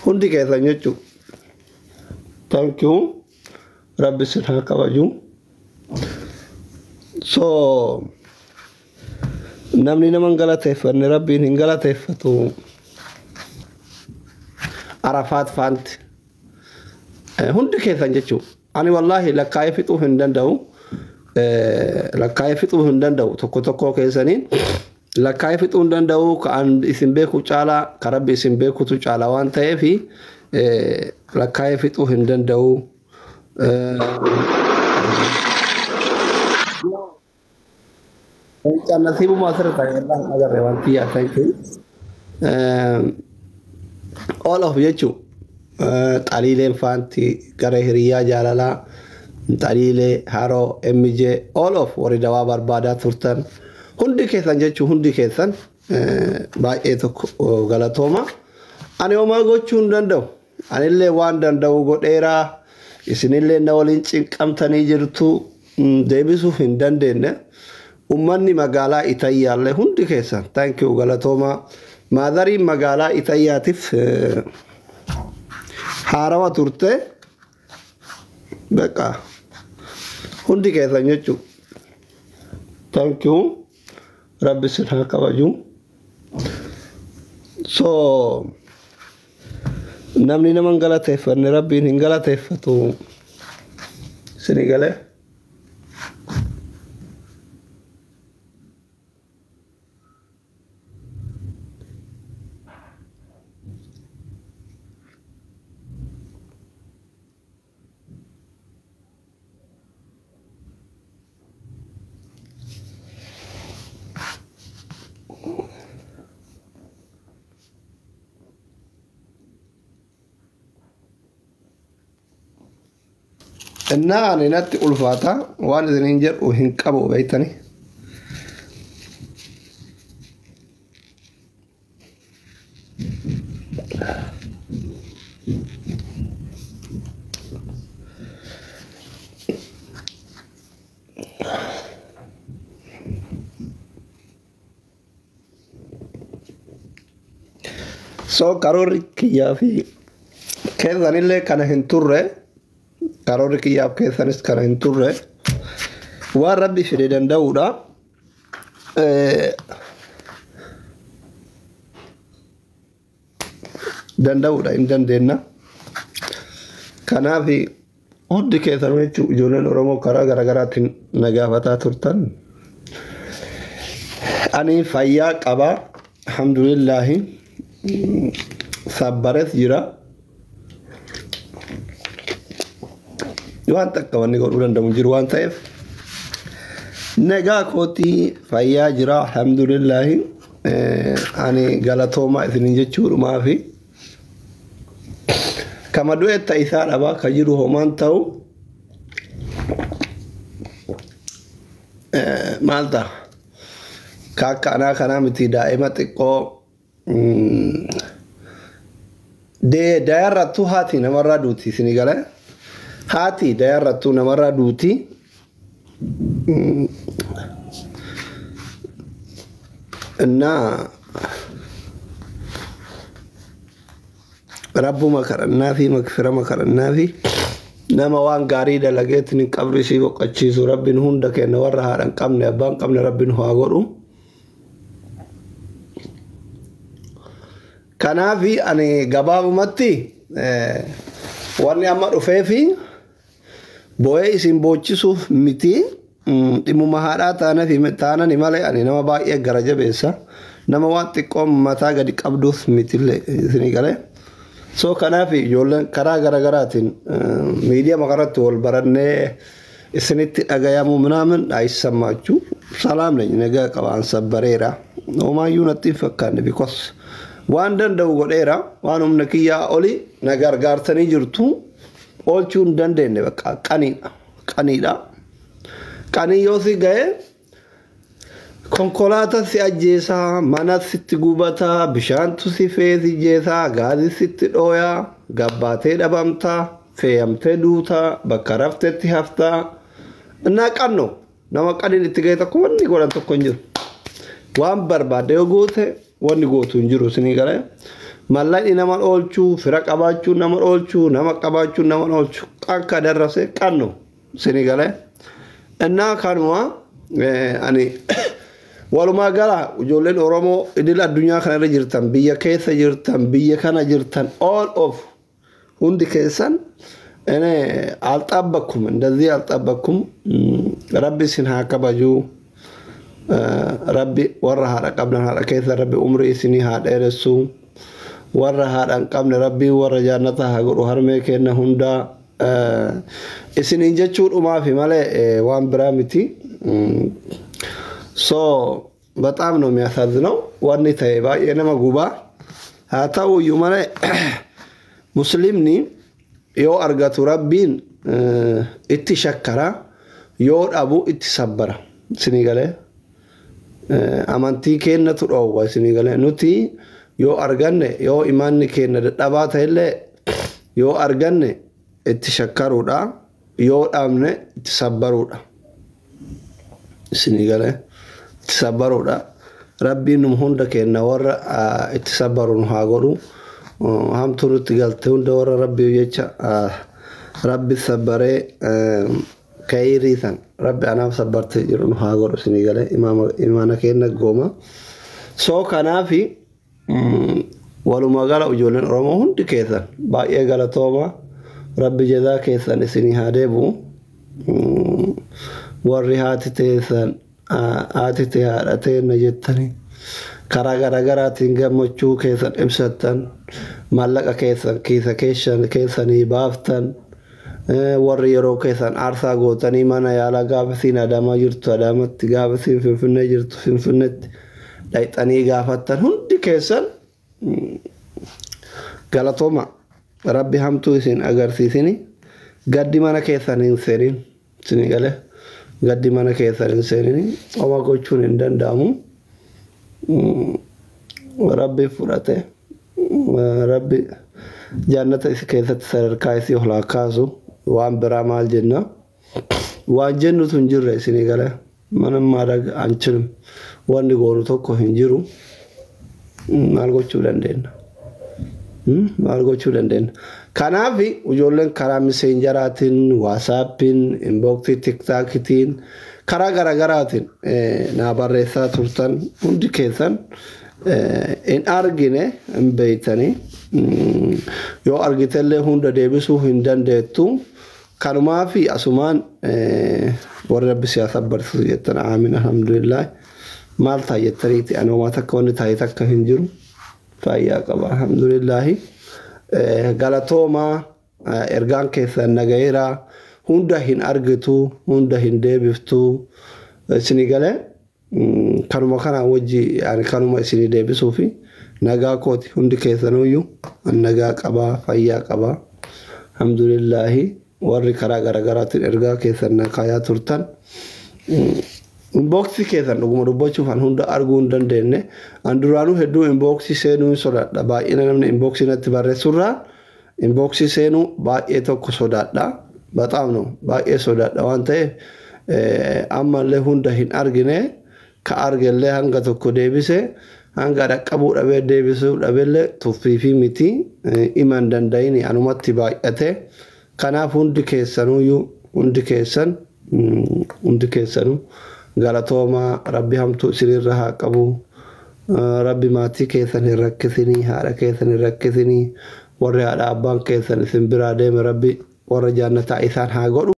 Hundi keessan jechuudha. Thank you. Rabbi isin haa kabaju. So namni nama hin galateeffanne Rabbiin hin galateeffatu. Arafaat faanti. Hundi keessan jechuudha. Ani wallaahi lakkaa'ee fixuu hin danda'u. Lakkaa'ee fixuu hin danda'u tokko tokko keessaniin. Lakkaa'ee fixuu hin danda'u kan isin beeku caalaa kan Rabbi isin beekutu caalaa waan ta'eef lakkaa'ee fixuu hin danda'u. Nasiibuma asirra ta'e irraa hin agarre waan xiyyaa thank you. All of jechuun xaliileen faanti gara hiriyaa jaalalaa xaliilee haroo MJ all of warri dawaa barbaadaa turtan hundi keessan jechuun hundi keessan baay'ee tokko galatooma. Ani homaa gochuu hin danda'u. Anillee waan danda'u godheeraa isinillee na waliin cinqamtanii jirtu deebisuuf hin dandeenye. Ummanni magaalaa Itayyaallee hundi keessan thank you galatooma. Maadariin magaalaa Itayyaatiif haarawa turte beqa hundi keessan jechuudha. Thank you. Rabbi isin haa kabaju. So namni nama hin galateeffanne Rabbiin hin galateeffatu. Isinii galee? እና ani natti ulfaata waan isiniin jedhu hin qabu beektanii. So karoorri kiyyaa fi keessanillee kana hin turre. Karoorri kiyyaaf keessanis kana hin turre. Waan Rabbi fide danda'uudha. Danda'uudha hin dandeenna. Kanaaf hundi keessan jechuun ijoolleen Oromoo karaa garaagaraatiin na gaafataa turtan. Ani fayyaa qaba. Alhamdulillaahi. Sabbares jira. Waan takka wanni godhuu danda'u jiru waan ta'eef nagaa kootii fayyaa jira alhamdulillaahi. Ani galatoomaa isiniin jechuudhumaafi kama du'etta isaa dhabaa ka jiru homaan ta'u maal ta'a ka akka anaa kanaa miti daa'ima xiqqoo dayarrattuu haati namarraa duuti isinii galee. Haati dayarrattuu namarraa duuti. እና rabbuma kadhannaa fi magfirama kadhannaa fi nama waan gaarii dalageetiin qabri isii boqochiisu rabbiin hunda kenna warra haadha hin qabne abbaa hin qabne rabbiin haa godhu. Kanaaf ani gabaabumatti wanni amma dhufee fi boo'ee isin boochisuuf miti dhimmuma haadhaa taanani malee ani nama baay'ee gara jabeessa nama waan xiqqoo mataa gadi qabduuf mitillee isinii galee. So kanaaf ijoolleen karaa garaagaraatiin miidiyaa makaratti wal barannee isinitti dhagayamu ምናምን አይሰማችሁ። ሰላም ነኝ፣ nagaa qaba, an sabbareera. Homaayyuu natti hin fakkaanne because waan danda'u godheera, waan humna kiyyaa oli na gargaartanii jirtu oolchuu hin dandeenye bakka qaniidha qaniidha. Qanii yoo si ga'e konkolaataa si ajjeesaa, mana sitti gubataa, bishaantu si feesi jeesaa, gaazii sitti dhooyaa, gabbaatee dhabamtaa, feeyamtee duutaa, bakka raftetti haftaa. እና qannoo nama qaniin itti ga'e tokko wanni godhan tokko hin jiru. Waan barbaadde yoo goote wanni gootu hin jiru isinii galee. Mallaqni nama oolchuu, fira qabaachuu nama oolchuu, nama qabaachuu nama oolchuu akka darrase qannu isinii galee. Innaa kanuma ani walumaa gala ijoolleen Oromoo idil addunyaa kanarra jirtan, biyya keessa jirtan, biyya kana jirtan, all of hundi keessan እኔ አልጠበኩም፣ እንደዚህ አልጠበኩም። Rabbi isin haa kabaju. Rabbi warra haadha qabdan haadha keessa Rabbi umrii isinii haa dheeressu. Warra haadha hin qabne Rabbi warra jaannata haa godhu harmee kenna hundaa isiniin jechuudhumaafi malee waan biraa miti. So በጣም ነው የሚያሳዝነው። Wanni ta'e baay'ee nama gubaa. Haa ta'uyyuu malee muslimni yoo argatu Rabbiin itti shakkara, yoo dhabu itti sabbara. Isinii galee amantii kennatu dhoowwa. Isinii galee nuti yoo arganne, yoo imaanni kenna dadhabaa ta'ellee, yoo arganne itti shakkaruudha, yoo dhabne itti sabbaruudha. Isinii galee itti sabbaruudha. Rabbiin nu hunda kenna warra itti sabbaru nu haa godhu. Hamtuu nutti galte hunda warra Rabbiif jecha Rabbi sabbaree kayrii san Rabbi anaaf sabbarte jiru nu haa godhu. Isinii galee imaana kenna gooma. So kanaafi walumaa gala ijoolleen Oromoo hundi keessan baay'ee galatooma. Rabbi jazaa keessan isinii haa deebi'u. Warri haati teessan haati tee haadha teenna jettanii karaa garaagaraatiin gammachuu keessan ibsattan, maallaqa keessan kiisa keessanii baaftan, warri yeroo keessan aarsaa gootanii mana yaalaa gaafa isiin Adaamaa jirtu Adaamatti, gaafa isiin Finfinnee jirtu Finfinneetti dhayxanii gaafattan hundi keessan galatooma. Rabbi hamtuu isin agarsiisini, gaddi mana keessan hin seenin. Isinii galee gaddi mana keessan hin seenin. Oma gochuun hin danda'amu. Rabbi fudhate, Rabbi jannata isi keessatti sadarkaa isii ol haa kaasu. Waan biraa maal jenna? Waan jennutu hin jirre. Isinii galee mana ማድረግ አንችልም. Wanni goonu tokko hin jiru. Maal gochuu dandeenya? Maal gochuu dandeenya? Kanaaf ijoolleen karaa Messengeraatiin, WhatsAppiin, inboxii TikTokitiin, karaa garaagaraatiin naa barreessaa turtan hundi keessan hin argine hin beeytanii, yoo argitellee hunda deebisuu hin dandeettu. Kanumaa fi asumaan warri Rabbi siyaasa barsiisu jettan aamin, alhamdulillah. Maal ta'a jettaniiti, ani homaa takka wanni taa'e takka hin jiru, fayyaa qaba, alhamdulillahi. Galatoomaa, ergaan keessan nagayeera. Hunda hin argitu, hunda hin deebiftu. Isinii galee kanuma kana wajji ani kanuma isinii deebisuu fi nagaa kooti. Hundi keessanuyyuu nagaa qabaa, fayyaa qabaa, alhamdulillahi. Warri karaa garaagaraatiin ergaa keessan nakaayaa turtan, inboxii keessan dhuguma dubbachuuf an hunda arguu hin dandeenye. An duraanuu hedduu inboxii seenuu hin sodaadha. Baay'ina namni inboxii natti barreessurraa inboxii seenuu baay'ee tokko sodaadha. በጣም ነው baay'ee sodaadha. Waan ta'eef ammallee hunda hin argine. Ka argellee hanga tokko deebise, hanga dhaqqabuu dhabee deebisuu dhabeellee tuffii fi miti ima hin danda'in anumatti baay'ate. Kanaaf hundi keessanuyyuu, hundi keessan, hundi keessanuu galatoomaa. Rabbi hamtuu isinirra haa qabu. Rabbi maatii keessan hin rakkisinii, haadha keessan hin rakkisinii. Warri haadha abbaan keessan isin biraa deeme Rabbi warra jaannataa isaan haa godhu.